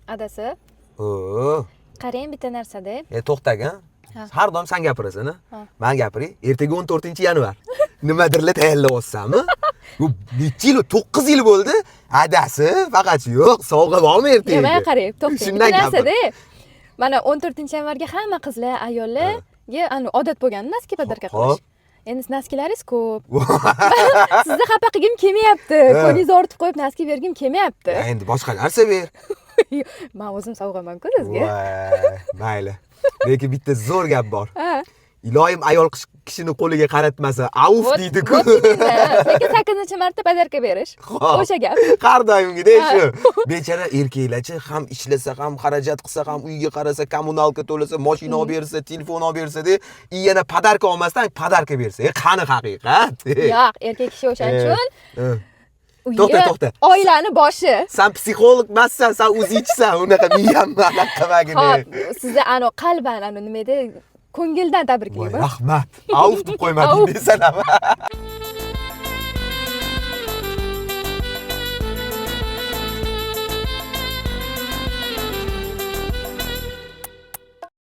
Adasi, O, qarang, bitta narsada. E, to'xtagin. Ha. Har doim san gapirasan, a? Ha. Man gapiray. Ertaga 14-yanvar. Nimadirlar tayyorlayapsanmi? Bu necha yil, 9 yil bo'ldi. Adasi, faqat yo'q, sovg'a bormi ertaga? Mana qarang, to'xtang. Shundan Bitta gapir. narsada, mana 14-yanvarga hamma qizlar, ayollarga ani odat bo'lgan носки подарка qilish. Endi носки laringiz ko'p. Sizni xafa qilgim kelmayapti. Ko'nglingizni og'ritib qo'yib, носки bergim kelmayapti. Ya, endi boshqa narsa ber. Man o'zim sovg'aman-ku sizga. Voy, mayli. Lekin bitta zo'r gap bor. Ha. Iloyim ayol kishini qo'liga qaratmasa, auf Вот, deydi-ku. вот именно. Lekin sakkizinchi marta подарка berish. Xo'p. O'sha gap. Har doimgidek shu. Bechara erkaklarchi, ham ishlasa, ham xarajat qilsa, ham uyga qarasa, коммуналка to'lasa, mashina olib bersa, telefon olib bersa de, и yana подарка olmasdan подарка bersa. E, qani haqiqat? Yo'q, erkak kishi o'shaning uchun uyga, To'xta, to'xta. oilani boshi. San psixolog emassan, san o'zingchisan, unaqa miyamni anaqa qilmagin. Xo'p, sizni ano qalban, ano nima edi, ko'ngildan Voy, tabriklayman. rahmat. Auf deb qo'ymading Auf. desan ham.